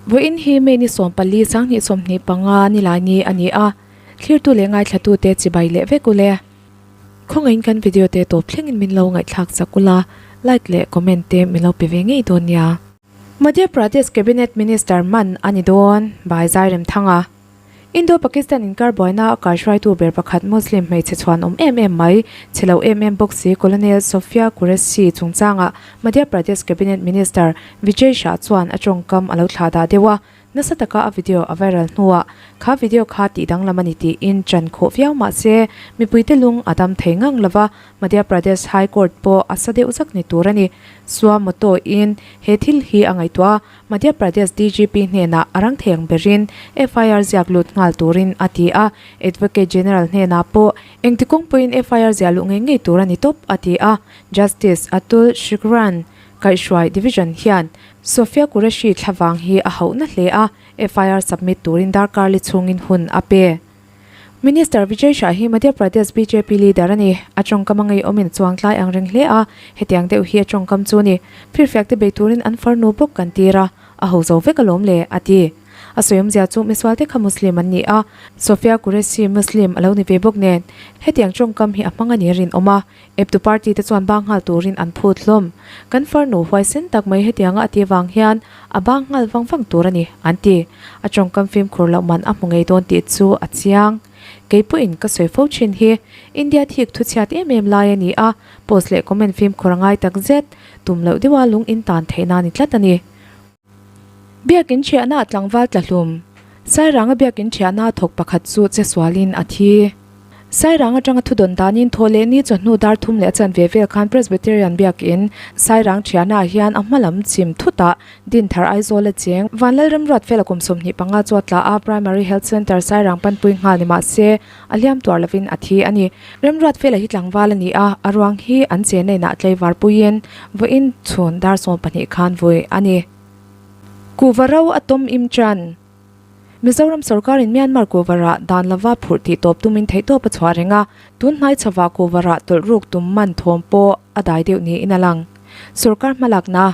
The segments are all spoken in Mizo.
Vawiin hi May ni 14 2025 Nilaini a ni a, thlirtu leh ngaithlatute chibai leh vek ule. Khawngaihin kan video te tawp thlengin min lo ngaihthlak chak ula, like leh comment te min lo pe ve ngei dawn nia. Madhya Pradesh Cabinet Minister man a ni dawn, Bai Zairemthanga. Indo-Pakistan inkar buaina a kaihruaitu ber pakhat Muslim hmeichhe chhuan awm em em mai, chhe lo em em bawk si Colonel Sofiya Qureshi chungchangah Madhya Pradesh Cabinet Minister Vijay Shah chuan a tawngkam a lo thlah dah deuh a, nasa taka a video a viral hnuah kha video kha tih danglam a ni tiin ṭan khawh viau mah se mipuite lung a dam thei ngang lova, Madhya Pradesh High Court pawh a sa deuh zak ni tur a ni. Sua Moto in he thil hi a ngaihtuah a, Madhya Pradesh DGP hnenah a rang thei ang berin FIR ziak lut nghal turin a ti a, Advocate General hnenah pawh engti kawng pawhin FIR ziah luh ngei ngei tur a ni tawp a ti a, Justice Atul Shikran kaihhruai Division hian Sofiya Qureshi thlavang hi a hauhna hle a, FIR submit turin darkar li chhungin hun a pe. Minister Vijay Shah hi Madhya Pradesh bjp leader a ni. A tawngkam a ngeiawmin a chuang tlai ang reng hle a, hetiang deuh hi a tawngkam chu a ni. Firfiak te bei turin an farnu bawk kan tir a, a ho zo vek alawm le, a ti. A sawiawmzia chu misual te kha Muslim an ni a, Sofiya Qureshi Muslim a lo ni ve bawk nen, hetiang tawngkam hi a hmang a ni a rinawm a. Eptu party te chuan bang nghal turin an phut hlawm. Kan farnu huaisen tak mai hetianga a tih vang hian a bang nghal vang vang tur a ni, an ti. A tawngkam fimkhur loh man a hmu ngei dawn tih chu a chiang. Kei pawhin ka sawi fo thin hi India thik thu chhiat em em lai a ni a, post leh comment fimkhur a ngai tak zet, tum loh deuha lung in tan theihna a ni tlat a ni. Biakin thiahna a tlangval tla hlum. Sairanga biakin thiahna a thawk pakhat chu che sualin a thi. Sairang atanga thudawn danin thaw leh ni chawhnu dar thum leh a chanve vel khan Presbyterian biakin Sairang thiahna ah hian a hma lam chim thutah Dinthar Aizawl a cheng. Vanlalremruat fela kum 25 chu a tla a, Primary Health Centre Sairang panpui nghal ni mahse a hliam tuar lovin a thi a ni. Remruat fela hi tlangval a ni a, a ruang hi an chenna inah tlaivar puiin vawiin chhun dar 12 khan vui a ni. Kuhva ro a tawm im tan. Mizoram sorkarin Myanmar kuhva rah dan lova phurh tih tawp tumin theihtawp a chhuah reng a, tun hnai chhava kuhva rah tawlh ruk tum man thawm pawh a dai deuh niin a lang. Sorkar hmalakna.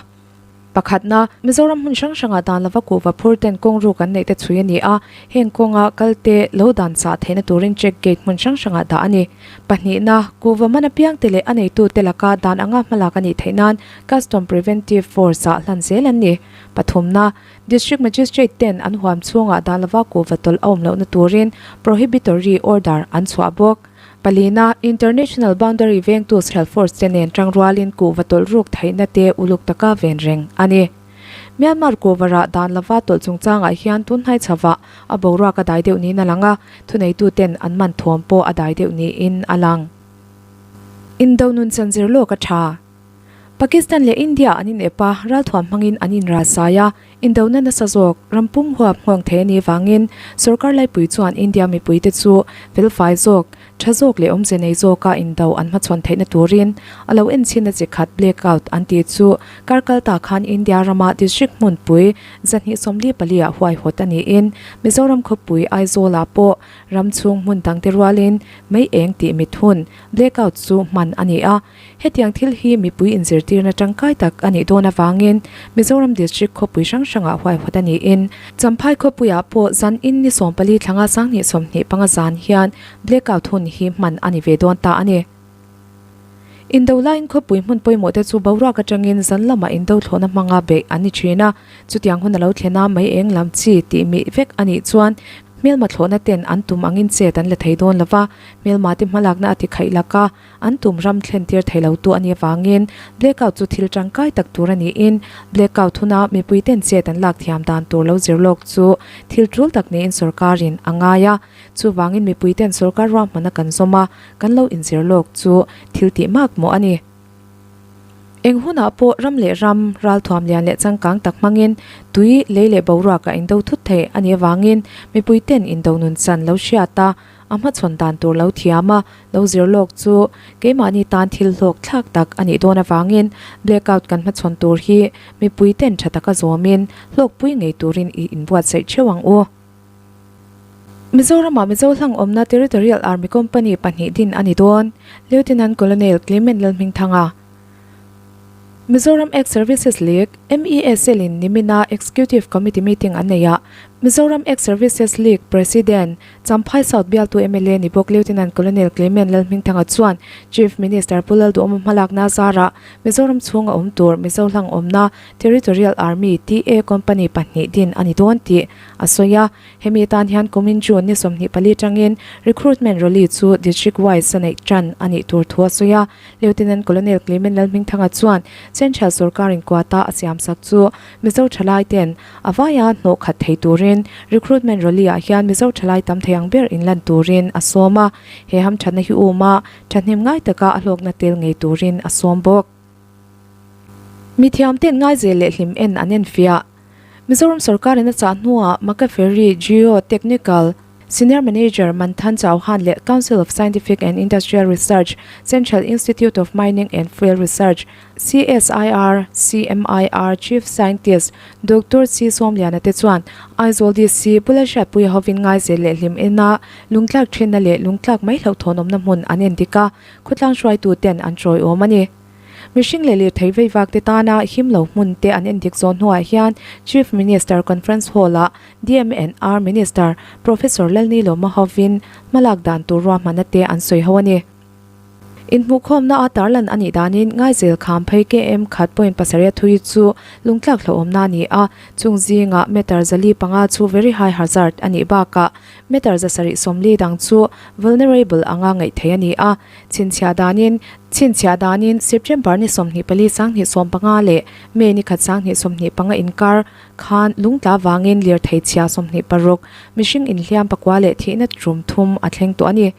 Pakhatna, Mizoram hmun hrang hrangah dan lova kuhva phur ten kawng ruk an neih te chhui a ni a, heng kawnga kal te lo dan chah theihna turin check gate hmun hrang hrangah dah a ni. Pahnihna, kuhva man apiang te leh a neitu te laka dan anga hmalak a nih theih nan Custom Preventive Force ah hlan zel an ni. Pathumna, District Magistrate ten an huam chhungah dan lova kuhva tawlh a awm lohna turin Prohibitory Order an chhuah bawk. Palina, International Boundary vengtu Special Force te nen tangrualin kuhva tawlh ruk theihna te uluk taka ven reng a ni. Myanmar kuhva rah dan lova tawlh chungchangah hian tunhnai chhavah a boruak a dai deuh niin a lang a, thuneitu ten an man thuam pawh a dai deuh niin a lang. Indo nun chanzir lawk a tha. Pakistan leh India an inep a, ralthuam hmangin an inralsai a, indona nasa zawk, ram pum huap nghawng thei a nih vangin sorkar laipui chuan India mipuite chu felfai zawk, tha zawk leh awmze nei zawka indo an hmachhawn theihna turin a lo enchhinna chi khat blackout an tih chu kar kal ta khan India rama district hmunpui 244 ah huaihawt a niin Mizoram khawpui Aizawl-ah pawh ram chhung hmun dangte rualin mei eng tih mit hun blackout chu hman a ni a. Hetiang thil hi mipui inzirtirna tangkai tak a nih dawn avangin Mizoram District khawpui hrang hrangah huaihawt a niin Champhai khawpuiah pawh zan in ni 14 thlanga 2025 zan hian blackout hun hi hman a ni ve dawn ta a ni. Indo laiin khawpui hmun pawimawh te chu boruak atangin zan lamah indo thlawhna hmanga beih an ni thin a, chutiang hun a lo thlen a mei eng lam chi tih mih vek a nih chuan hmelma thlawhna ten an tum angin chet an la thei dawn lova, hmelma te hmalakna a ti khaih lak a. An tum ram thlen tir thei lo tu a nih avangin blackout chu thil tangkai tak tur a niin blackout huna mipui ten chet an lak thiam dan tur lo zir lawk chu thil tul tak niin sorkarin a ngai a. Chuvangin mipui ten sorkar ruahmanna kan zawm a, kan lo inzir lawk chu thil tih mak mawh a ni. Eng hunah pawh ram leh ram, ralthuam lian leh changkang tak hmangin tui, lei leh boruakah indo thut thei a nih avangin mipui ten indo nun chan lo hriat a, A hmachhawn dan tur lo thiam a, lo zir lawk chu keimahni tan thil hlawk thlak tak a nih dawn avangin blackout kan hmachhawn tur hi mipui ten tha taka zawmin hlawkpui ngei turin i inbuatsaih theuh ang u. Mizoramah Mizo hlang awmna Territorial Army Company pahnih din a ni dawn, Lieutenant Colonel Clement Lalhmingthanga. Mizoram Ex-Services League, MESL, in nimina Executive Committee meeting an nei a, Mizoram Ex-Services League President, Champhai South bialtu mla ni bawk Lieutenant Colonel Clement Lalhmingthanga chuan Chief Minister Pu Lalduhawma hmalakna zarah Mizoram chhunga awm tur Mizo hlang awmna Territorial Army, TA, Company pahnih din a ni dawn tih a sawi a. Hemi atan hian kumin June ni 24 tangin Recruitment Rally chu District wise a neih tan a nih tur thu a sawi a. Lieutenant Colonel Clement Lalhmingthanga chuan Central sorkarin quota a siamsak chu Mizo thalai ten a vaia hnawh khat thei turin Recruitment Rally ah hian Mizo thalai tam thei ang ber inlan turin a sawm a, he hamthatna hi uma thahnem ngai taka a hlawkna tel ngei turin a sawm bawk. Mithiam ten ngaizel leh hlim en an enfiah. Mizoram sorkarin a chah hnuah Maccaferri Geo Technical Senior Manager Manthan Chauhan leh Council of Scientific and Industrial Research, Central Institute of Mining and Fuel Research, CSIR, CMIR, Chief Scientist Doctor C Sawmliana te chuan Aizawl DC bula hriatpui hovin ngaizel leh hlim ena lungtlak thinna leh lungtlak mai hlauhthawnawmna hmun an endik a, khawtlang hruaitu ten an tawiawm a ni. Mihring leh lirthei veivak te tana him lo hmun te an endik zawh hnuah hian Chief Minister Conference Hall-ah DMNR Minister Professor Lalnilawma hovin hmalak dan tur ruahmanna te an sawi ho a ni. Inhmuhkhawmna a tarlan a nih danin Ngaizel kham phei KM khat point pasarih a thui chu lungtlak hlauhawmna a ni a, chung zingah meter 405 chu very high hazard a nih bakah meter 740 dang chu vulnerable anga ngaih theih a ni a. Chhinchhiah danin Chhinchhiah danin September ni 24 2015 leh May ni khat 2025 inkar khan lungtla vangin lirthei chhia 26 mihring inhliam pakua leh thihna tum thum a thleng tawh a ni.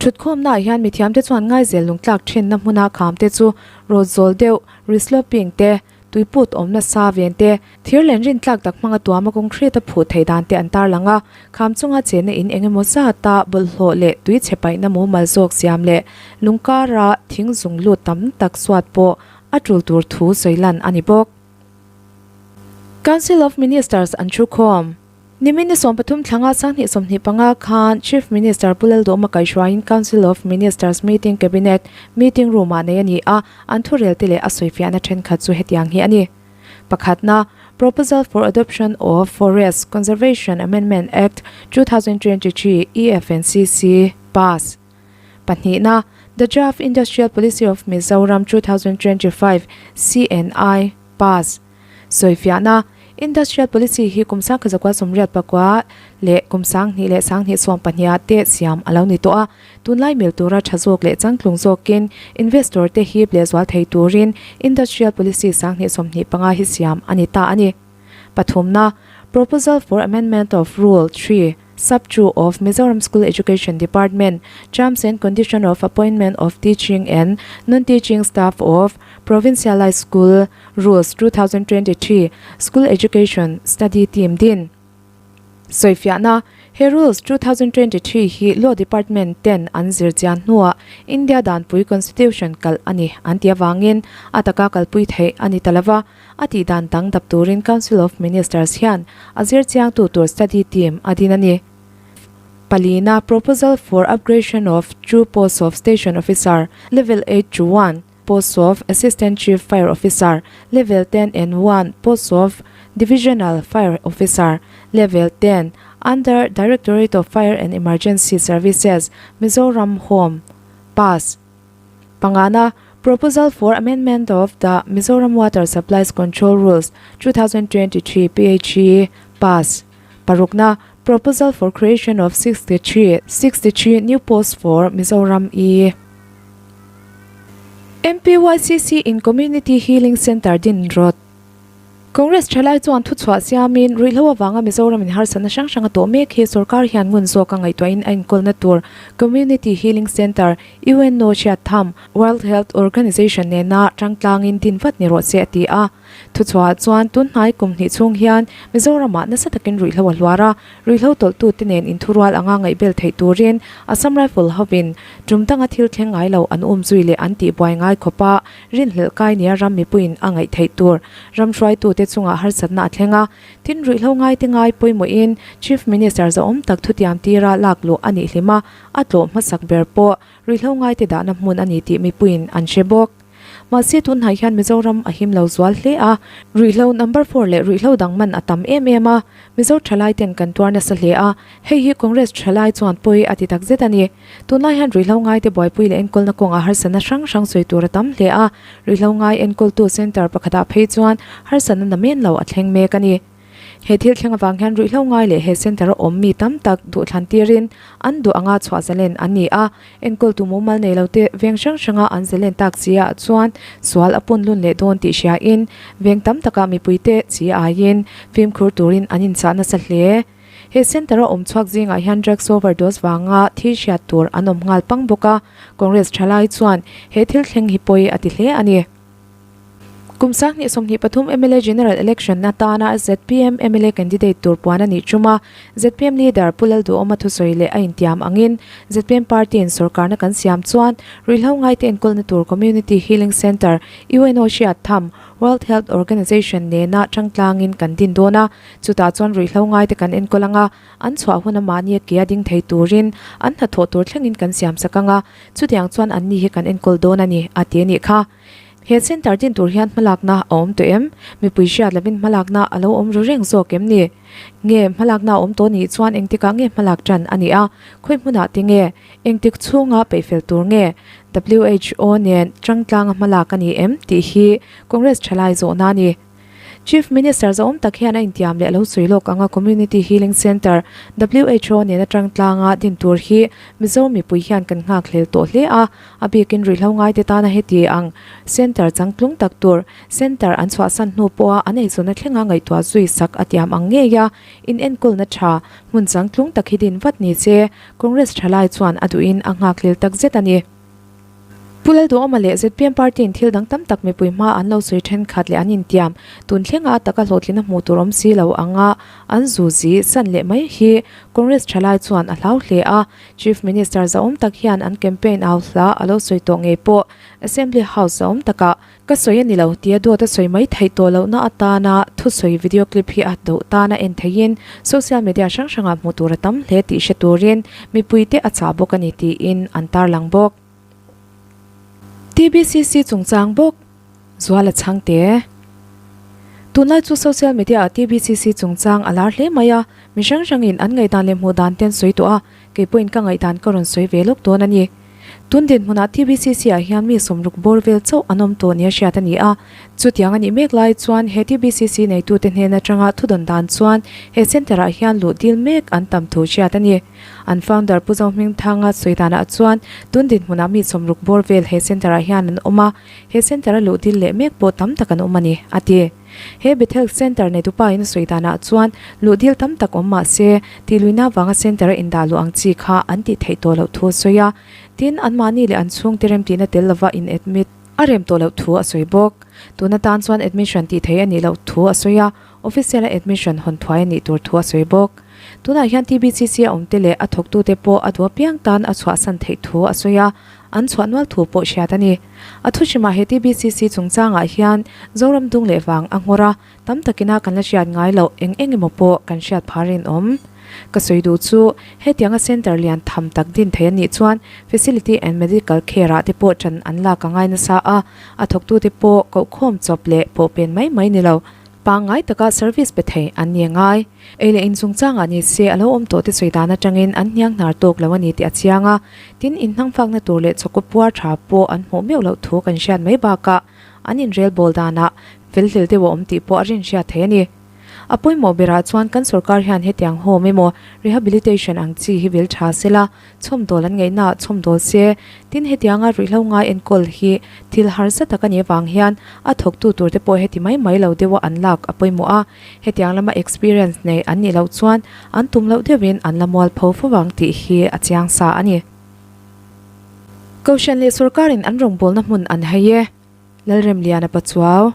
Thutkhawmnaah hian mithiamte chuan ngaizel lungtlak thinna hmuna khamte chu rawt zawl deuh, resloping te, Tuiput awm nasa ven te, thir len rin tlak tak hmanga tuama concrete a phuh theih dan te an tarlang a, kham chunga chenna in eng emaw zata bawlhhlawh leh tui chhe paihna mumal zawk siam leh lungkara thing zung lut tam tak suat pawh a tul tur thu sawi lan a ni bawk. Council of Ministers an thukhawm. Nimin ni 13 thlanga 2025 khan Chief Minister Pu Lalduhawma kaihhruaiin Council of Ministers meeting Cabinet meeting room-ah nei a ni a, an thurel te leh a sawifiahna thenkhat chu hetiang hi a ni. Pakhatna, Proposal for Adoption of Forest Conservation Amendment Act, 2023, EFNCC, pass. Pahnihna, The Draft Industrial Policy of Mizoram 2025, CNI, pass. Sawifiahna, Industrial Policy hi kum 1989 leh kum 2012 te siam a lo ni tawh a, tunlai mil tura tha zawk leh changtlung zawkin investor te hip leh zual thei turin Industrial Policy 2025 hi siam a ni ta a ni. Pathumna, Proposal for Amendment of Rule 3, Sub 2 of Mizoram School Education Department, Terms and Condition of Appointment of Teaching and Non-Teaching Staff of Provincialised School, Rules 2023, School Education Study Team din. Sawifiahna, He Rules 2023 hi Law Department ten an zir chian hnuah India danpui Constitution kalh a ni an ti avangin a taka kalpui theih a ni ta lova, a tih dan dang dap turin Council of Ministers hian a zir chiangtu tur study team a din a ni. Palina, Proposal for Upgradation of Two Posts of Station Officer, Level 8 to 1, Post of Assistant Chief Fire Officer, Level 10 and 1, Post of Divisional Fire Officer, Level 10, under Directorate of Fire and Emergency Services, Mizoram Home, Pass. Pangana, Proposal for Amendment of the Mizoram Water Supplies Control Rules, 2023, PHE, Pass. Parukna, Proposal for Creation of 63, 63 new posts for Mizoram E. MPYCC in Community Healing Centre din rawt. Congress thalai chuan thuchhuah siamin ruihhlo avanga Mizoram in harsatna hrang hrang a tawh mek hi sorkar hian ngun zawk a ngaihtuahin a inkawlna tur Community Healing Centre, UNO hriattham, World Health Organization nena tangtlangin din vat ni rawh se a ti a. Thuchhuahah chuan tunhnai kum hnih chhung hian Mizoramah nasa takin ruihhlo a hluar a, ruihhlo tawlhtute nen inthurual anga ngaihbel theih turin Assam Rifle hovin tum danga thil thleng ngai lo an umzui leh an tihbuai ngai khawpa rinhlelh kai nia ram mipuiin a ngaih theih tur ram hruaitute chungah harsatna a thleng a, tin ruihhlo ngaite ngai pawimawhin Chief Minister zahawm tak thutiam tira lak luh a nih hlim a, a tlawh hmasak ber pawh ruihhlo ngaite dahna hmun a ni tih mipuiin an hre bawk. Mahse tunhnai hian Mizoram a him lo zual hle a, ruihhlo number four leh ruihhlo dang man a tam em em a, Mizo thalai ten kan tuar nasa hle a, hei hi Congress thalai chuan pawi a ti takzet a ni. Tunlai hian ruihhlo ngaite buaipui leh enkawlna kawngah harsatna hrang hrang sawi tur a tam hle a, ruihhlo ngai enkawltu centre pakhatah phei chuan harsatna namen lo a thleng mek a ni. He thil thleng avang hian ruihhlo ngai leh he centre a awm mi tam tak duhthlan tirin an duh anga chhuah zalen an ni a, enkawltu mumal nei lo te veng hrang hranga an zalen tak chi ah chuan sual a pun lun leh dawn tih hriain veng tam takah mipuite chi aiin fimkhur turin an inchah nasa hle. He centre a awm chhuak zingah hian drugs overdose vanga thi hriat tur an awm nghal pang bawk a, Congress thalai chuan he thil thleng hi pawi a ti hle a ni. Kum 2023 mla General Election atana zpm mla candidate tur puan a nih tum a, zpm leader Pu Lalduhawma thusawi leh a intiam angin zpm party-in sorkarna kan siam chuan ruihhlo ngaite enkawlna tur Community Healing Centre, UNO hriat tham, World Health Organization nena tangtlangin kan din dawn a, chutah chuan ruihhlo ngaite kan enkawl anga an chhuah huna mahni a ke a ding thei turin an hnathawh tur thlengin kan siam sak anga chutiang chuan anni hi kan enkawl dawn a ni, a ti a nih kha. He centre din tur hian hmalakna a awm tawh em? Mipui hriat lovin hmalakna a lo awm ru reng zawk em ni? Nge hmalakna a awm tawh nih chuan engtikah nge hmalak tan a nih a? Khawi hmunah te nge? Engtik chhunga peihfel tur nge? Who nen tangtlanga hmalak a ni em? tih hi Congress thalai zawhna a ni. Chief Minister zahawm tak hian a intiam leh a lo sawi lawk anga Community Healing Centre, who nen atang tlanga din tur hi Mizo mipui hian kan nghak hlel tawh hle a, a bikin ruihhlo ngaite tana heti ang Centre changtlung tak tur Centre an chhuahsan hnu pawha an eizawnna thlenga ngaihtuah zui sak a tiam ang ngei a, inenkawlna tha hmun changtlung tak hi din vat ni se Congress thalai chuan a duhin a nghak hlel takzet a ni. Pu Lalduhawma leh zpm party-in thil dang tam tak mipui hma an lo sawi thenkhat leh an intiam. Tun thlenga a taka hlawhtlina hmuh tur awm si lo anga an zu zi san leh mai hi Congress thalai chuan a hlau hle a. Chief Minister zahawm tak hian an campaign au hla a lo sawi tawh ngei pawh Assembly House zahawm takah ka sawi a ni lo tia dawt a sawi mai theih tawh lohna atana thusawi video clip hi a doh tana en theihin social media hrang hrangah hmuh tur a tam hle tih hre turin mipuite a chah bawk a ni tiin an tarlang bawk. TBCC chungchang bawk Zuala Chhangte Tunlai chu social media ah TBCC chungchang a lar hle mai a, mi hrang hrangin an ngaihdan leh hmuh dan te an sawi tawh a, kei pawhin ka ngaihdan ka rawn sawi ve lawk dawn a ni. Tun dinhmunah TBCC ah hian mi sawmruk bawr vel chauh an awm tawh nia hriat a ni a, chutiang a nih mek lai chuan he TBCC neitute hnen atanga thudawn dan chuan he centre ah hian luh dil mek an tam thu hriat a ni. An founder Pu Zohmingthanga sawi danah chuan tun dinhmunah mi sawmruk bawr vel he centre ah hian an awm a, he centre a luh dil leh mek pawh tam tak an awm a ni, a ti. He Bethel Centre neitupa in a sawi danah chuan luh dil tam tak awm mah se, tihluihna avanga centre a indah luh ang chi kha an tih theih tawh loh thu a sawi a. Tin, anmahni leh an chhungte remtihna tel lova in admit a rem tawh loh thu a sawi bawk. Tuna tan chuan admission tih theih a nih loh thu a sawi a, official a admission hawn thuai a nih tur thu a sawi bawk. Tunah hian TBCC a awmte leh a thawktute pawh a duh apiang tan a chhuahsan theih thu a sawi a, an chhuah nual thu pawh hriat a ni. A thuhrimah he TBCC chungchangah hian Zoram dung leh vang a nghawr a, tam takina kan la hriat ngai loh eng eng emaw pawh kan hriat phah rinawm. Ka sawi duh chu hetianga centre lian tham tak din thei a nih chuan facility and medical care ah te pawh ṭan an lak a ngai nasa a, a thawktute pawh kohkhawm chawp leh pawhpen mai mai ni lo. Pangngai taka service pe thei an ni ngai. Ei leh in chungchangah ni se a lo awm tawh te sawi dan atangin an hniang hnar tawk lo a ni tih a chiang a. Tin, inhnangfakna tur leh chawkaw puar tha pawh an hmuh meuh loh thu kan hriat mai bakah an inrel bawl danah felhlel deuh a awm tih pawh a rinhriat thei a ni. A pawimawh berah chuan kan sorkar hian hetiang home emaw rehabilitation ang chi hi vil tha sela, Chhawmdawl an ngaihna ah chhawmdawl se, tin hetianga ruihhlo ngai enkawl hi thil harsa tak a nih avang hian a thawktu tur te pawh heti mai mai lo deuha an lak a pawimawh a, hetiang lama experience nei an nih loh chuan an tum loh deuhin an la mualpho fo vang tih hi a chiang sa a ni. Kohhran leh sorkarin an rawngbawlna hmun an hei e. Lalremliana Pachuau.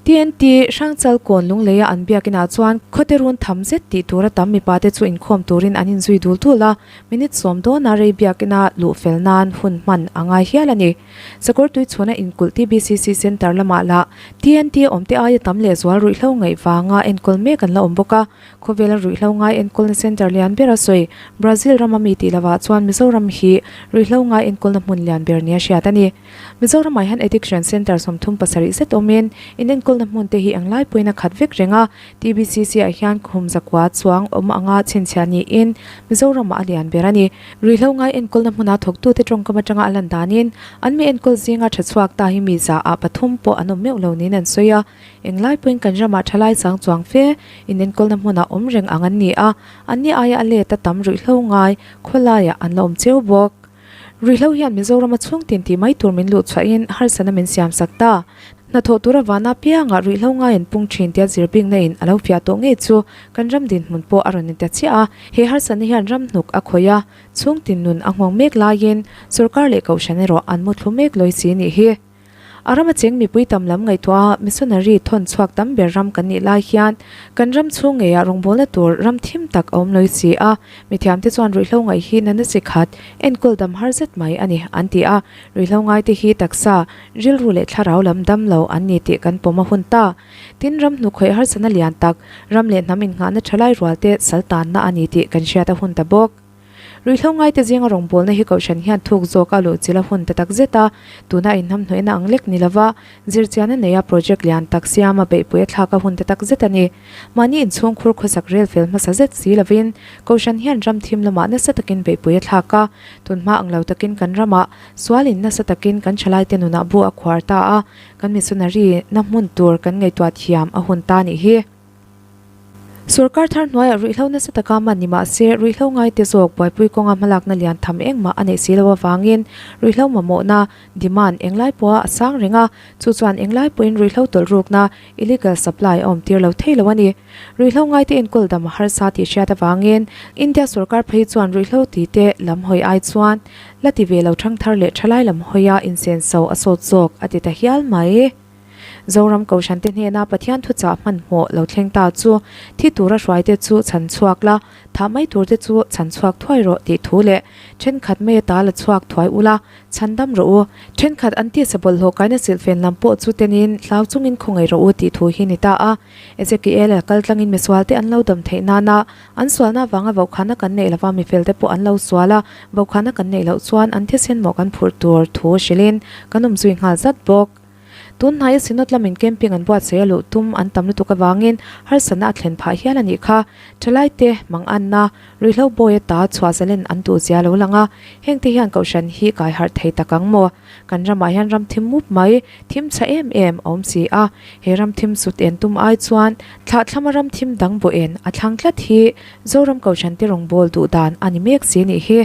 TNT, Hrangchal kawn Lungleia an biakinah chuan khawte run tham zet tih tura tam mipate chu inkhawm turin an inzui dul dul a, minute sawm dawna rei biakina luh fel nan hun hman a ngai hial a ni. Sakawr tui chhuna inkulh TBCC Centre lamah lah TNT awmte aia tam lehzual ruihhlo ngaih vanga enkawl mek an la awm bawk a, Khawvela ruihhlo ngai enkawlna centre lian ber a sawi. Brazil rama mi tih lovah chuan Mizoram hi ruihhlo ngai enkawlna hmun lian ber nia hriat a ni. Mizoramah hian addiction centre 37 zet awmin inenkawlna hmun te hi englai pawhin a khat vek reng a. TBCC ah hian khum zakua chuang awm anga chhinchhiah niin Mizoramah a lian ber a ni. Ruihhlo ngai enkawlna hmuna thawktute tawngkam atanga a lan danin an mi enkawl zinga tha chhuak ta hi mi za ah pathum pawh an awm meuh lo niin an sawi a. Englai pawhin kan ramah thalai chang chuang fe inenkawlna hmunah awm reng ang an ni a, anni aia a let a tam ruihhlo ngai khawlaiah an la awm cheu bawk. Ruihhlo hian Mizorama chhung tin tih mai tur min luh chhuahin harsatna min siam sak ta. Hnathawh tura vana piangah ruihhlo ngai an pung thin tia zir bikna in a lo fiah tawh ngei chu kan ram dinhmun pawh a rawn inta chiah a, he harsatna hian ram hnuk a khawih a, chhung tin nun a nghawng mek laiin sorkar leh kohhran erawh an muthlu mek lawi si nih hi. A rama cheng mipui tam lam ngaihtuah a missionary thawn chhuak tam ber ram kan nih lai hian kan ram chhung ngeiah rawngbawlna tur ram thim tak a awm lawi si a, mithiamte chuan ruihhlo ngaih hi nana chi khat enkawl dam har zet mai a ni an ti a, ruihhlo ngaite hi taksa, rilru leh thlarau lam dam lo an ni tih kan pawm a hun ta. Tin, ram hnukhawih harsatna lian tak, ram leh hnam innghahna thalai rualte sal tanna a ni tih kan hriat a hun ta bawk. Ruihhlo ngaite zinga rawngbawlna hi Kohhran hian thuk zawk a luhchilh a hun ta tak zet a, tuna inhnamhnawihna ang lek ni lova zirchianna neia project lian tak siama beihpui a thlak a hun ta tak zet a ni. Mahni inchhungkhur khawsak rel fel hmasa zet si lovin Kohhran hian ram thim lamah nasa takin beihpui a thlak a, tunhma ang lo takin kan ramah sualin nasa takin kan thalaite nunah bu a khuar ta a, kan missionary na hmun tur kan ngaihtuah thiam a hun ta nih hi. Sorkar thar hnuaiah ruihhlo nasa taka man ni mah se, ruihhlo ngaite zawk buaipui kawnga hmalakna lian tham engmah a neih si lo avangin ruihhlo mamawhna, demand, englai pawha a sang reng a, chu chuan englai pawhin ruihhlo tawlhrukna, illegal supply, a awmtir lo thei lo a ni. Ruihhlo ngaite enkawl dam a harsa tih hriat avangin India sorkar phei chuan ruihhlo tite lam hawi ai chuan la ti ve lo thangthar leh thalai lam hawia insenso a sawt zawk a ti ta hial mai. Zoram Kohhrante hnena Pathian thuchah hmanhmawh lo thleng ta chu, thi tura hruaite chu chhan chhuak la, thah mai turte chu chhan chhuak thuai rawh tih thu leh thenkhat mai ata la chhuak thuai ula, chhan dam rawh u. Thenkhat an tisa bawlhhlawh kaina silhfen lam pawh chu tenin hlau chungin khawngaih rawh u tih thu hi ni ta a. Ezekiel-a kal tlangin misualte an lo dam theih nana an sualna avanga vaukhana kan neih lova mifelte pawh an lo sual a, vaukhana kan neih loh chuan an thisen mawh kan phurh tur thu hrilhin kan awm zui nghal zat bawk. Tun hnaia Synod lamin camping an buatsaih a luh tum an tam lutuk avangin harsatna a thlen phah hial a nih kha. Thalaite, Manganna, Ruihhlo bawi ata chhuah zalen an duh zia lo lang a, hengte hian Kohhran hi kai harh thei tak ang maw? Kan ramah hian ram thim mup mai, thim chha em em a awm si a, he ram thim sut en tum ai chuan thlahthlama ram thim dang bawh en a thlang tlat hi Zoram Kohhrante rawngbâwl duh dan a ni mek si nih hi.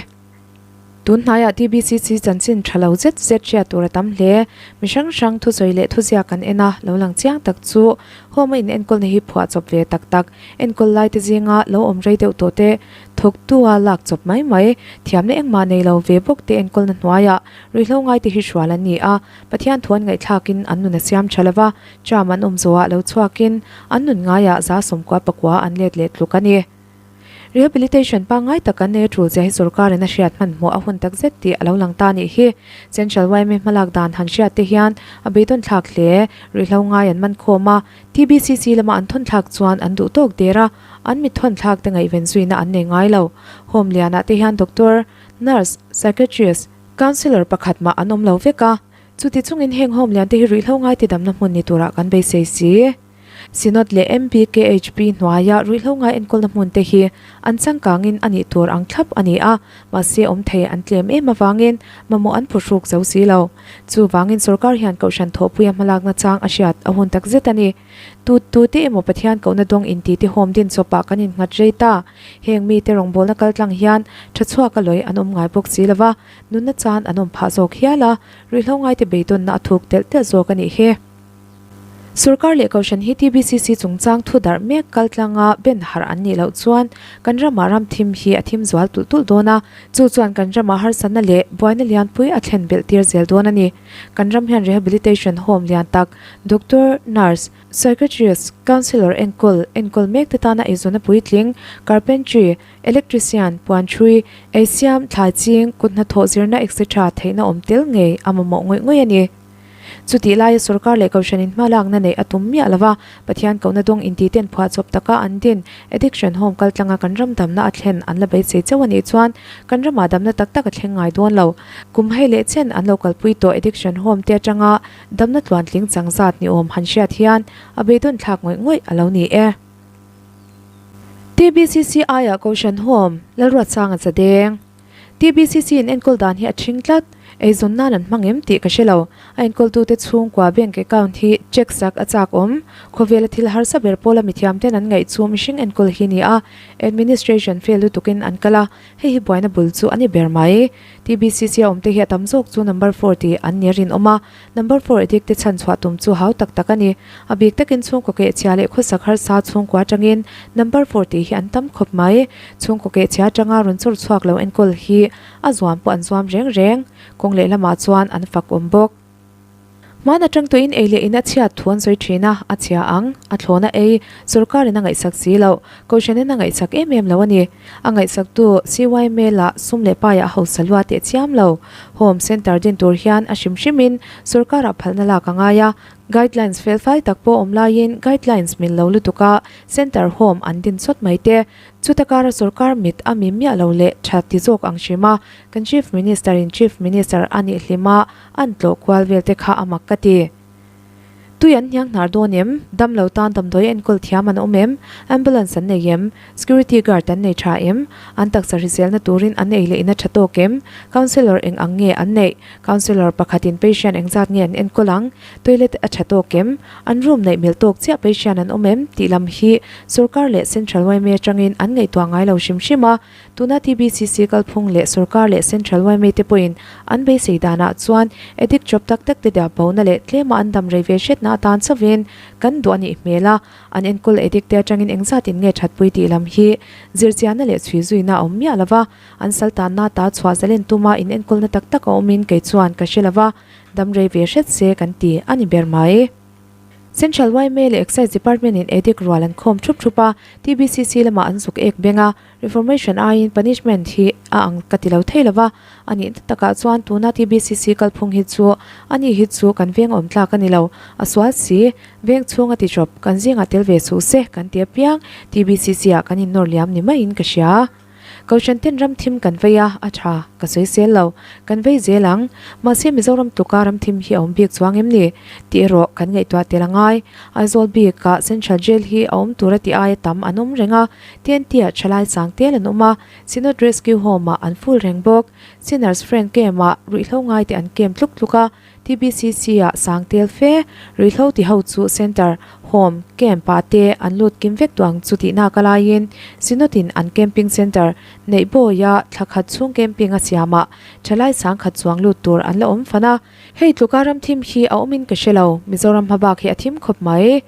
Tun hnaiah TBCC chanchin tha lo zet zet hriat tur a tam hle. Mi hrang hrang thusawi leh thuziak kan en a, lo lang chiang tak chu home a inenkawlna hi phuah chawp ve tak tak, enkawl laite zinga lo awm rei deuh tawh te, thawktua lak chawp mai mai, thiamna engmah nei lo ve bawk te enkawlna hnuaiah ruihhlo ngaite hi hrual an ni a, Pathian thu an ngaihthlakin an nun a siam tha lo va, term an awm zawhah lo chhuakin an nun ngaiah za 90 pakua an let leh tluk a ni. Rehabilitation pangngai tak an nei a tul zia hi sorkarin a hriat hmanhmawh a hun tak zet tih a lo lang ta nih hi. Central yma hmalak dan han hriat te hian a beidawn thlak hle. Ruihhlo ngai an man khawm a, TBCC lama an thawn thlak chuan an duh tawk der a, an mi thawn thlak te ngaihven zuina an nei ngai lo. Home lianah te hian doctor, nurse, psychiatrist, counsellor pakhat mah an awm lo vek a, chuti chungin heng home lian te hi ruihhlo ngai tidamna hmun ni turah kan beisei si. Synod leh MBKHP hnuaia ruihhlo ngai enkawlna hmun te hi an changkangin a nih tur ang thlap a ni a, mahse awm thei an tlem em avangin mamawh an phuhruk zo si lo. Chuvangin sorkar hian kohhran thawhpuia hmalakna chang a hriat a hun tak zet a ni. Tu tu te emaw Pathian kohna dawng inti te home din chawpah kan innghat rei ta. Heng mite rawngbawlna kaltlang hian tha chhuak a lawi an awm ngai bawk si lova, nunna chan an awm phah zawk hial a, ruihhlo ngaite beidawnna a thuk telh telh zawk a nih hi. Sorkar leh Kohhran hi TBCC chungchang thu darh mek kaltlanga ben harh an nih loh chuan kan ramah ram thim hi a thim zual tulh tulh dawn a, chu chuan kan ramah harsatna leh buaina lianpui a thlen belh tir zel dawn a ni. Kan ram hian rehabilitation home lian tak, doctor, nurse, psychiatrist, counsellor enkawl, enkawl mek te tana eizawnna puitling, carpentry, electrician, puanchhui, eisiam, thlai ching, kut hnathawh zirna etc theihna awm tel ngei a mamawh ngawih ngawih a ni. Chutih laia sorkar leh kohhranin hma lakna neih a tum miah lova, Pathian kohna dawng intiten phuahchawp taka an din addiction home kaltlanga kan ram damna a thlen an la beisei chauh a nih chuan kan ramah damna tak tak a thleng ngai dawn lo. Kum hei leh chen an lo kalpui tawh addiction home te atanga damna tluantling chang zat ni awm han hriat hian a beidawn thlak ngawih ngawih a lo ni e. TBCC aiah Kohhran Home, Lalruatsanga Zadeng. TBCC in enkawl dan hi a ṭhing tlat, eizawn nan an hmang em tih ka hre lo. A enkawltute chhungkua bank account hi check sak a chak awm. Khawvela thil harsa ber pawla mithiam ten an ngaih chu mihring enkawl hi ni a, administration fail lutukin an kal a, hei hi buaina bul chu a ni ber mai. TBCC a awmte hi a tam zawk chu number four tih an ni a rinawm a, Number four addict te chhan chhuah tum chu hau tak tak a ni. A bik takin chhungkaw kehchhia leh khawsak harsa chhungkua atangin number four tih hi an tam khawp mai. Chhungkaw kehchhia atanga rawn chawr chhuak lo enkawl hi a zuam pawh an zuam reng reng. Kawng lehlamah chuan an fak awm bawk. Hmaan atang tawhin ei leh in a chhiat thu an sawi thin a, a chhia ang, a thlawn a ei, sorkarin a ngaihsak si loh, kohhranin a ngaihsak em em lo a ni. A ngaihsaktu CYMA lah sum leh paiah a hausa lua teh chiam lo. Home Centre din tur hian a hrim hrimin sorkarah phalna lak a ngai a, guidelines fel fai tak pawh awm laiin guidelines mil lo lutuka Centre Home an din chawt mai te. Chuta kara sorkar mit a mi miah lo leh tha ti zawk ang hrim a, kan Chief Minister in Chief Minister a nih hlima an tlawh kual vel te kha a mak ka ti. Tui an hniang hnar dawn em? Dam lo tan damdawi enkawl thiam an awm em? Ambulance an nei em? Security guard an nei tha em? An taksa hriselna turin an ei leh in a tha tawk em? Counsellor eng ang nge an neih? Counsellor pakhatin patient engzat nge an enkawl ang? Toilet a tha tawk em? An room neih mil tawk chiah patient an awm em? Tih lam hi sorkar leh Central yma atangin an ngaihtuah ngai lo hrim hrim a. Tuna TBCC kalphung leh sorkar leh Central yma te pawhin an beisei danah chuan addict chawp tak tak te dah bona leh tlema an dam rei ve hretna atan chauhin kan duh a nih hmel a, an enkawl addict te atangin engzatin nge thatpui tih lam hi zirchianna leh chhui zuina a awm miah lova, an saltanna ta chhuah zalen tuma in enkawlna tak tak a awmin kei chuan ka hre lova, dam rei ve hret se kan ti a ni ber mai. Central yma leh Excise Department in addict rual an khawm thup thup a, TBCC lamah an zuk ek beng a, Reformation aiin punishment hi a ang ka ti lo thei lo va, a nihna takah chuan tuna TBCC kalphung hi chu a ni hi chu kan veng awm tlak a ni lo, a sual si, veng chhunga ti chawp kan zingah tel ve suh se kan ti apiang TBCC ah kan innawr liam ni maiin ka hria. Kohhran ten ram thim kan vei a, a tha, ka sawi sel lo, kan vei zel ang, mahse Mizoram tluka ram thim hi a awm bik chuang em ni? Tih erawh kan ngaihtuah tel a ngai. Aizawl bikah Central Jail hi a awm tur a tih aia tam an awm reng a, TNT-ah thalai chang tel an awm a, Synod Rescue Home-ah an full reng bawk. Sinners Friend Camp-ah ruihhlo ngaite an camp tluk tluk a, TBCC-ah sang tel fe, ruihhlo ti ho chu Centre, Home, Camp-ah te an lut kim vek duang chu tihna ka laiin Synod-in an Camping Centre neih bawia thla khat chhung camping a siamah thalai sang khat chuang lut tur an la awm fan a. Hei tluka ram thim hi a awmin ka hre lo, Mizoram hmabak hi a thim khawp mai.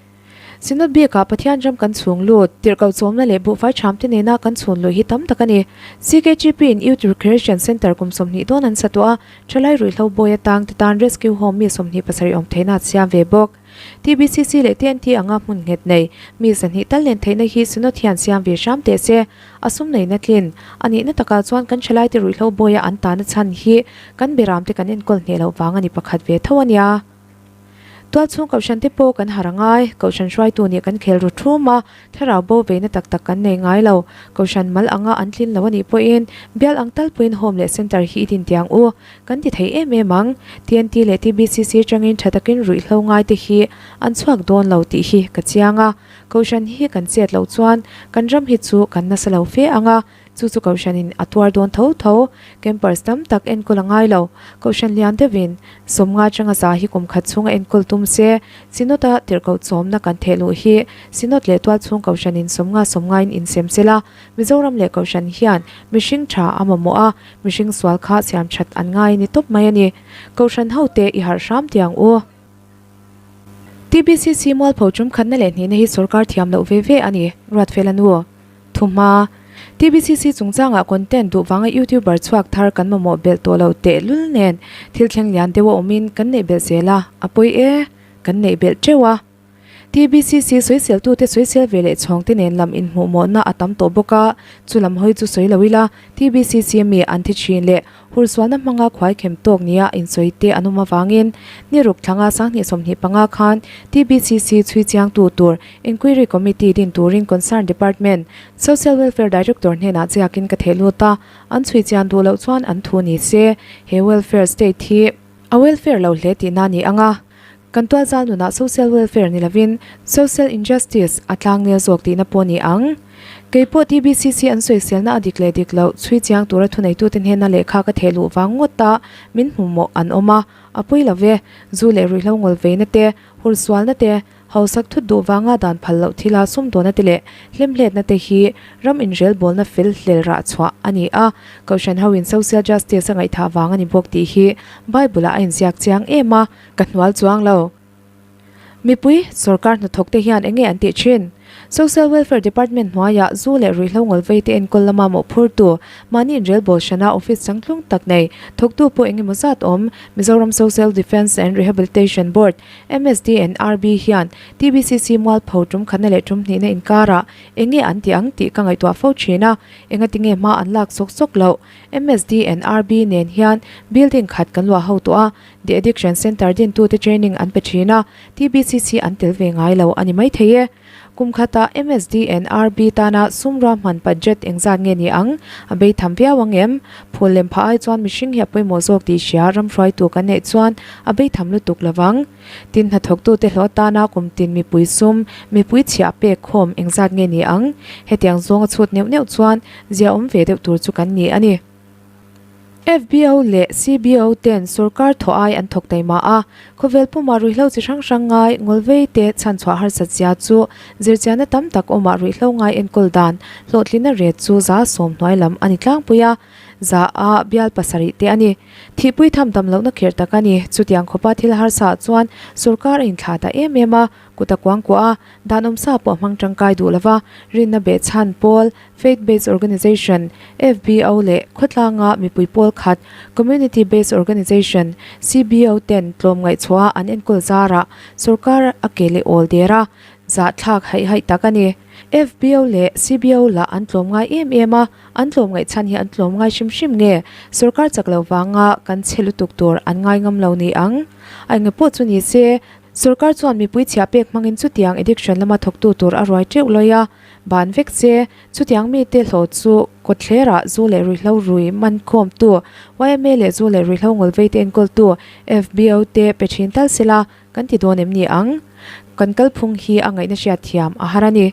Synod bikah Pathian ram kan chhung lut, tirhkoh chawmna leh buhfai ṭham te nena kan chhun luh hi tam tak a ni. CKGP in Youth Recreation Centre kum 20 dawn an sa tawh a, ṭhalai ruihhlo bawi atang te tan Rescue Home mi 27 awm theihna a siam ve bawk. TBCC leh TNT anga hmun nghet nei, mi 200 tal len theihna hi Synod hian siam ve hram teh se. A sum neihna tlin a nihna takah chuan kan ṭhalaite ruihhlo bawia an tahna chhan hi kan beramte kan enkawl hneh loh vang a ni pakhat ve tho a nia. Tualchhung kohhran te pawh kan har a ngai, kohhran hruaitu nih kan khel ru thum a, thlarau bo veina tak tak kan nei ngai lo. Kohhran mal anga an tlin lo a nih pawhin bial ang tal pawhin home leh centre hi i din tiang u, kan ti thei em em ang. TNT leh TBCC atangin tha takin ruihhlo ngai te hi an chhuak dawn lo tih hi ka chiang a, kohhran hi kan chet loh chuan kan ram hi chu kan nasa lo fe ang a. Chu chu Kohhranin a tuar dawn tho tho. Campers tam tak enkawl a ngai lo. Kohhran lian deuhin 50 atanga za hi kum khat chhunga enkawl tum se, Synod-a tirhkoh chawmna kan theh luh hi Synod leh tualchhung Kohhranin 50 sawmngain insem sela, Mizoram leh Kohhran hian mihring tha a mamawh a, mihring sual kha siam that an ngai ni tawp mai a ni. Kohhran hote i harh hram tiang u. TBCC mualpho tum khatna leh hnihna hi sorkar thiam loh ve ve a ni, Ruatfela nu. Thuhma, TBCC chungchangah content duh vanga YouTuber chhuak thar kan mamawh belh tawh lo tehlul nen thil thleng lian deuh a awmin kan neih belh zel a, a pawi e, kan neih belh teuh a. TBCC sawiseltute sawisel ve leh chhawngte nen lam inhmuhmawhna a tam tawh bawk a, chu lam hawi chu sawi lo ila, TBCC mi an thi thin leh hursualna hmanga khuaikhem tawk nia insawi te an awm avangin ni ruk thlanga sanghnih 25 khan TBCC chhui chiangtu tur Inquiry Committee din turin Concern Department, Social Welfare Director hnenah chiakin ka theh lut a, an chhui chian duh loh chuan an thu ni se, he welfare state hi a welfare lo hle tihna ni ang a. Kan tualzal nunah social welfare ni lovin social injustice a tlangnel zawk tihna pawh ni ang. Kei pawh TBCC an sawiselna a dik leh dik loh chhui chiang tura thuneitute hnena lehkha ka theh luh vang ngawta min hmu mawh an awm a, a pawi lo ve. Zu leh ruihhlo ngawl veina te, hursualna te, Hausak thut duh vanga dan phal loh thila sumdawna te leh hlimhletna te hi ram inrelbawlna fel hlel rah chhuah a ni a, Kohhran hoin social justice a ngaihthah vang a ni bawk tih hi Bible-ah a inziak chiang em a, ka hnual chuang lo. Mipui, sorkar hnathawk te hian enge an tih thin? Social Welfare Department hnuaiah zu leh ruihhlo ngawlvei te enkawl lama mawhphurtu, mahni inrelbawl hrana office changtlung tak nei, thawktu pawh engemaw zat awm, Mizoram Social Defence and Rehabilitation Board, MSDNRB, hian TBCC mualpho tum khatna leh tum hnihna inkarah enge an tih ang tih ka ngaihtuah fo thin a, engatinge hma an lak sawk sawk loh? MSDNRB nen hian building khat kan luah ho tawh a, The Addiction Centre dintute training an pe thin a, TBCC an tel ve ngai lo a ni maithei e. Kum khatah MSDNRB tana sum ruahman budget engzat nge ni ang? A bei tham viau ang em? Phul lem phah ai chuan mihring hi a pawimawh zawk tih hria ramhruaitu kan neih chuan a bei tham lutuk lo vang. Tin hnathawktute hlawh atana kum tin mipui sum, mipui chhiah pek khawm engzat nge ni ang? Hetiang zawnga chhut neuh neuh chuan zia awm ve deuh tur chu kan ni a ni. FBO leh CBO ten sorkar thaw ai an thawk taima a, khawvel puma ruihhlo chi hrang hrang ngai ngawlvei te chhanchhuah harsat zia chu zirchianna tam tak awmah ruihhlo ngai enkawl dan hlawhtlina ret chu 10% hnuai lam a ni tlangpui a, za a bial pasarih te a ni. Thihpui tham dam lohna khirh tak a ni. Chutiang khawpa thil harsa ah chuan sorkar a inthlah ta em em a, kut a kuangkuah a, dan awmsa pawh a hmang tangkai duh lova, rinna behchhan pawl, Faith Based Organization, FBO, leh khawtlanga mipui pawl khat, Community Based Organization, CBO, ten tlawm ngaihchhuah an enkawl zarah sorkar a ke leh awl der a, zahthlak haih haih tak a ni. FBO leh CBO lah an tlawm ngai em em a, an tlawm ngaihchhan hi an tlawm ngai hrim hrim nge sorkar chak lo vanga kan chhe lutuk tur an ngai ngam lo ni ang? A enge pawh chu ni se, sorkar chuan mipui chhiah pek hmangin chutiang addiction lama thawktu tur a ruai teuh lawi a, Ban vek che, chutiang mite hlawh chu kawtthlerah zu leh ruihhlo rui man khawmtu, yma leh zu leh ruihhlo ngawlveite enkawltu, FBO te pe thin tal sela kan ti dawn em ni ang? Kan kalphung hi a ngaihna hriat thiam a har a ni.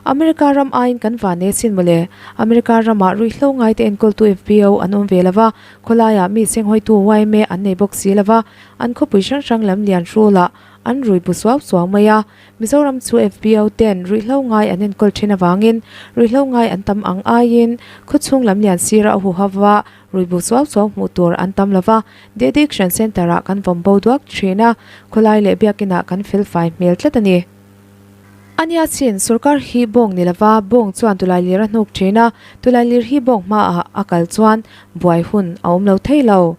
America ram aiin kan van e sin mawle. America ramah ruihhlo ngaite enkawltu FBO an awm ve lova, khawlaiah mi senghawitu yma an nei bawk si lova, an khawpui hrang hrang lam lian hrulah an rui bu suau suau mai a. Mizoram chu FBO ten ruihhlo ngai an enkawl thin avangin ruihhlo ngai an tam ang aiin khawchhung lam lian sira a huhava ruibu suau suau hmuh tur an tam lova, The Addiction Centre ah kan vawm bo duak thin a, khawlai leh biakin ah kan fel fai hmel tlat a ni. Ania chin, sorkar hi bawng ni lova, bawng chuan tulailir a hnuk thin a, tulailir hi bawng hmaah a kal chuan buai hun a awm lo thei lo.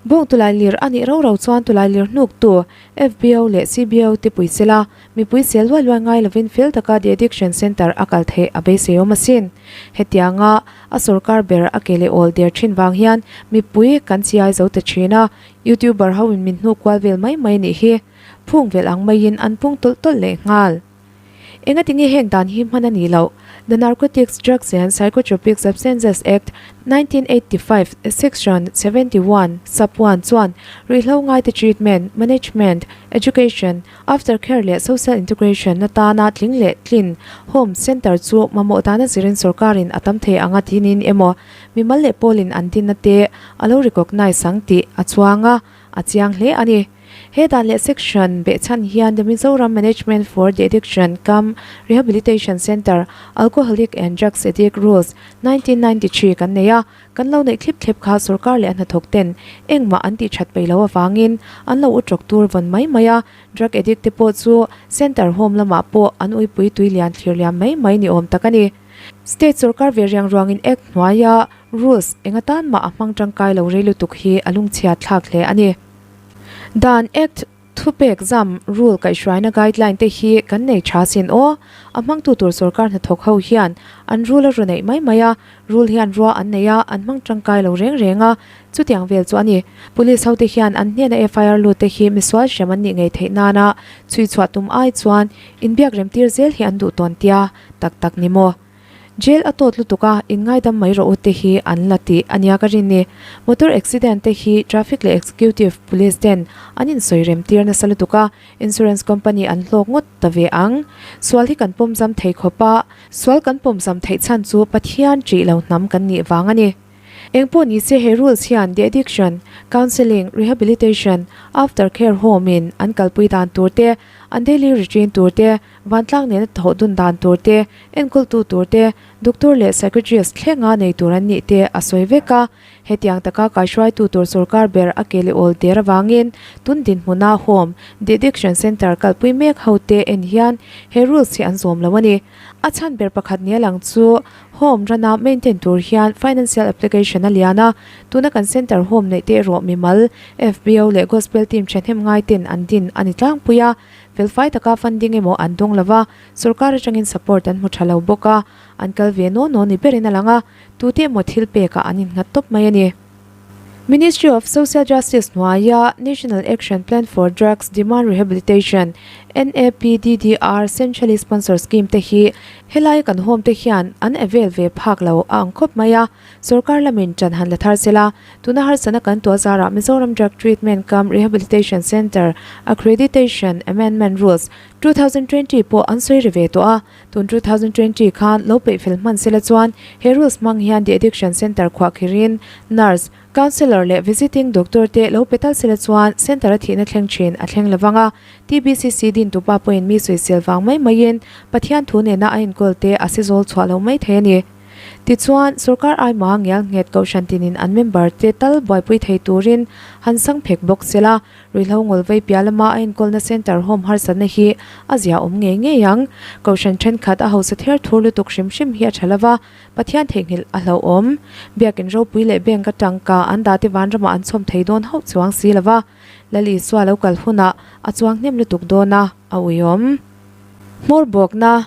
Bawng tulailir a nih ro ro chuan tulailir hnuktu FBO leh CBO te pui sela, mipui sel luai luai ngai lovin fel taka The Addiction Centre a kal theih a beiseiawm asin. Hetianga a sorkar ber a ke leh awl der thin vang hian mipui kan chiai zo ta thin a, YouTuber ho in min hnuk kual vel mai mai nih hi. Phung velh ang maiin an pung tawlh tawlh leh nghal. Engatinge heng dan hi hman a nih loh? The Narcotics Drugs and Psychotropic Substances Act, 1985, Section 71, Sub one chuan ruihhlo ngaite treatment, management, education, aftercare leh social integration atana tling leh tlin home centre chu mamawh dana zirin sorkarin a tam thei anga tinin emaw mimal leh pawlin an dinna te a lo recognise ang tih a chuang a, a chiang hle a ni. He dan leh section behchhan hian The Mizoram Management for the Addiction cum Rehabilitation Centre, Alcoholic and Drugs Addict Rules, 1993 kan nei a, kan lo neih thlip thlep kha sorkar leh a hnathawk ten engmah an tih that peih loh avangin an lo utrawk tur vawn mai mai a, drug addict te pawh chu centre home lamah pawh an uipui tui lian thlir liam mai mai ni awm tak a ni. State sorkar ve riang ruangin Act hnuaia rules eng atan mah a hmang tangkai lo rei lutuk hi a lungchhiat thlak hle a ni. Dan Act thupek zam rule kaihhruaina guideline te hi kan nei tha sin aw. A hmangtu tur sorkar hnathawk ho hian an rule a ru neih mai mai a, rule hian rua an nei a, an hmang tangkai lo reng reng a, chutiang vel chu a ni. Police ho te hian an hnena FIR lut te hi misual hrem an nih ngei theih nana chhui chhuah tum ai chuan inbiak rem tir zel hi an duh tawn tia tak tak ni maw? Jail a tawt lutuk a, inngaidam mai rawh u te hi an la tih a nia ka rin ni. Motor accident te hi traffic leh executive police ten an insawi rem tir nasa lutuk a, insurance company an hlawk ngawt ta ve ang. Sual hi kan pawmzam thei khawp a, sual kan pawmzam theih chhan chu Pathian ṭih lo hnam kan nih vang a ni. Engpawh ni se he rules hian de addiction, counselling, rehabilitation, after care home in an kalpui dan tur te, an daily routine tur te, vantlang nena thawh dun dan tur te, enkawltu tur te, doctor leh psychiatrist thlenga nei tur an nih te a sawi vek a. Hetiang taka kaihruaitu tur sorkar ber a ke leh awl der avangin tun dinhmuna home de addiction centre kalpui mek ho te en hian he rules hi an zawm lo a ni. A chhan ber pakhat nia lang chu Home rana maintain tur hian financial application a lian a, tuna kan centre home neih te erawh mimal, FBO leh Gospel team thahnem ngai ten an din a ni tlangpui a, felfai taka funding emaw an dawng lova, sorkar atangin support an hmu tha lo bawk a, an kal ve naw naw ni berin a lang a, tute emaw thil pekah an innghat tawp mai a ni. Ministry of Social Justice hnuaia National Action Plan for Drugs Demand Rehabilitation, NAPDDR, Centrally Sponsored Scheme te hi helaia kan home te hian an avail ve phak lo a ang khawp mai a, sorkar lamin ṭan han la thar sela, tuna harsatna kan tuah zarah Mizoram Drug Treatment cum Rehabilitation Centre Accreditation Amendment Rules, 2020 pawh an sawi ri ve tawh a. Tun 2020 khan lo peih fel hman sela chuan he rules hmang hian de addiction centre khuah khirin nurse, counsellor leh visiting doctor te lo pe tal sela chuan centre a thihna thleng thin a thleng lovang a. TBCC din tupa pawhin mi sawisel vang mai maiin Pathian thu nena a enkawl te a sizawl chhuah lo mai thei a ni. Tichuan, sorkar aima ngial nghet kohhran tinin an member te tal buaipui thei turin han sang phek bawk sela. Ruihhlo ngawlvei piah lama a enkawlna centre home harsatna hi a zia awm ngei ngei ang. Kohhran thenkhat a hausa ther thur lutuk hrim hrim hi a tha lova, Pathian theihnghilh a hlauhawm. Biakin ropui leh bank atangka an dahte vanramah an chhawm thei dawn hauh chuang si lova, Lal Isua lo kal hunah a chuang hnem lutuk dawn a, a uiawm. Hmawr bawkna.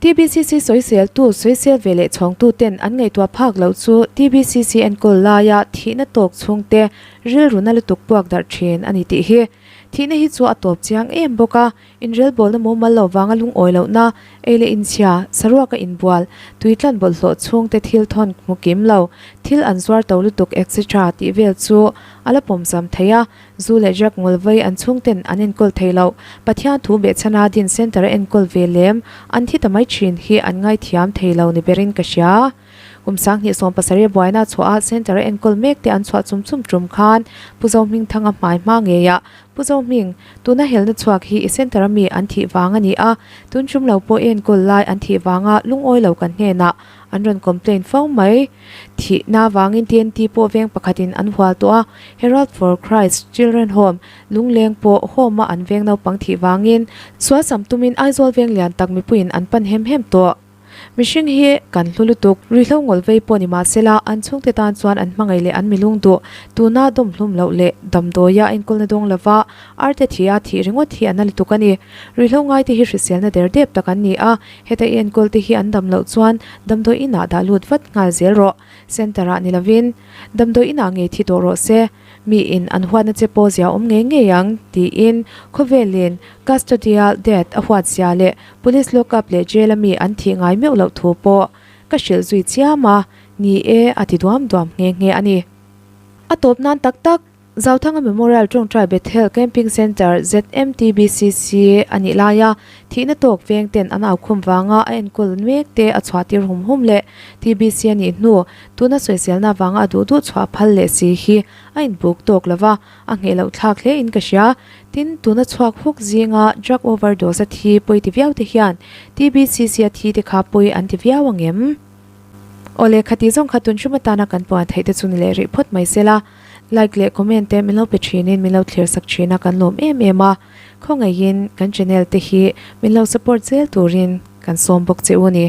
TBCC sawiseltu, sawisel ve leh chhawngtu ten an ngaihtuah phak loh chu TBCC enkawl laia thihna tawk chhungte rilru na lutuk puak darh thin a ni tih hi. Thihna hi chu a tawp chiang em bawk a, inrelbawlna mumal lo vanga lungawi lohna, ei leh inchhia, saruaka inbual, tuitlan bawlhhlawh chhungte thil thawn hmu kim lo, thil an zuar to lutuk etc tih vel chu a la pawmzam thei a, Zu leh Jack Ngawlvei an chhungten an enkawl thei loh. Pathian thu behchhana din centre a enkawl ve lem an thi ta mai thin hi an ngaithiam thei lo ni berin ka hria. Kum 2017 a buaina chhuah a centre a enkawl mek te an chhuah chum chum tum khan Pu Zohmingthanga hmai hma ngeiah Pu Zohming, tuna helna chhuak hi i centre a mi an thih vang a ni a, tun tum lo pawh i enkawl lai an thih vanga lungawi lo kan hnenah an rawn complain fo mai. Thihna vangin TNT pawh veng pakhatin an hual tawh a, Herald for Christ Children Home, Lungleng pawh home-a an veng naupang thih vangin sualsam tumin Aizawl veng lian tak mipuiin an pan hem hem tawh. Mihring hi kan hlu lutuk, ruihhlo ngawl vei pawh ni mah sela an chhungte tan chuan an hmangaih leh an milung duh, tuna dawmhlum loh leh damdawia enkawlna dawng lova arte thih a thih ringawt hi a na lutuk a ni. Ruihhlo ngaite hi hriselna der dep tak an ni a, Heta i enkawl te hi an dam loh chuan damdawi inah dah lut vat nghal zel rawh. Centre ah ni lovin damdawi inah ngei thi tawh rawh se. Mi in an huatna che pawh zia awm ngei ngei ang, tiin khawvelin custodial death a huat zia leh police lock up leh jail a mi an thih ngai meuh loh thu pawh ka hrilh zui chiam a, ni e a ti duam duam nghe nghe a ni. A tawp nan tak tak. Zauthanga Memorial Tawngtai Bethel Camping Centre, ZMTBCC, a nih laia thihna tawk veng ten an aukhum vanga a enkawl mek te a chhuah tir hum hum leh TBC a nih hnu tuna sawiselna vanga a duh duh chhuah phal leh si hi a inbuk tawk lova, a ngheh loh thlak hle in ka hria. Tin, tuna chhuak huk zinga drug overdose a thi pawi ti viau te hian TBCC a thi te kha pawi an ti viau ang em? Awle, khati zawng kha tun hrim atana kan puan theih te chu ni leh rih phawt mai sela. Like leh comment te min lo pe thinin min lo thlir sak thin a kan lawm em em a. Khawngaihin kan channel te hi min lo support zel turin kan sawm bawk che u ni.